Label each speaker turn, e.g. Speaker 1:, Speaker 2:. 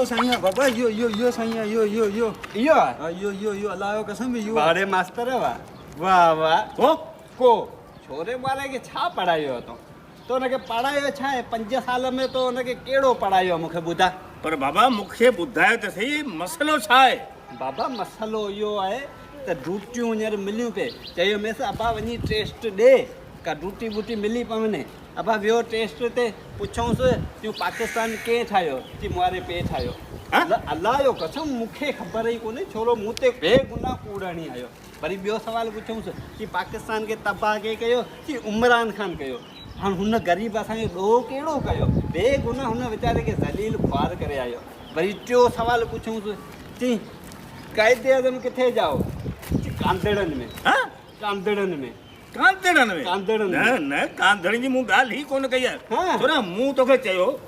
Speaker 1: اهو سائين آ بابا اهو اهو اهو سائين آ اهو اهو اهو
Speaker 2: اهو آ
Speaker 1: ها اهو اهو اهو الله جو قسم اهو
Speaker 2: واهه ري ماستر واه واه واه
Speaker 3: ڪو
Speaker 2: ڪو ڇوري ٻاري کي ڇا پڙهايو آ تو تو هن کي پڙهايو ڇا آهي پنج سال ۾ تو هن کي ڪهڙو پڙهايو آ مون کي ٻڌاء.
Speaker 3: پر بابا مون کي ٻڌاء ته سهي مسئلو ڇا آهي؟
Speaker 2: بابا مسئلو اهو آهي ته ڊوٽيون هينئر مليون پئي چيوميس ابا وڃي ٽيسٽ ڏي ڪا ڊوٽي ٻوٽي ملي پوني ابا ويو ٽيسٽ تي پڇئونس تون پاڪستان ڪنهن ٺاهيو چي مون واري پيء ٺاهيو الله جو قسم مون کي خبر ئي ڪونهي ڇورو مون تي بي گناهه ڪوڙ هڻي آيو وري ٻيو سوال پڇئونس چي پاڪستان کي تباهه ڪنهن ڪيو چي عمران خان ڪيو هاڻ هن غريب اسان جو ڏوهه ڪهڙو ڪيو بي گناهه هن ويچاري کي ذليل خوار ڪري آيو وري ٽيو سوال پڇئونس چي قائد اعظم ڪٿي ڄائو چي ڪانڌڙن ۾ ڪانڌڙن ۾.
Speaker 3: ڪانڌڙن ۾؟
Speaker 2: ڪانڌڙن ۾.
Speaker 3: نه نه ڪانڌڙن جي مون ڳالهه ئي ڪونه ڪئي آهي. ڇورا مون توکي چيو.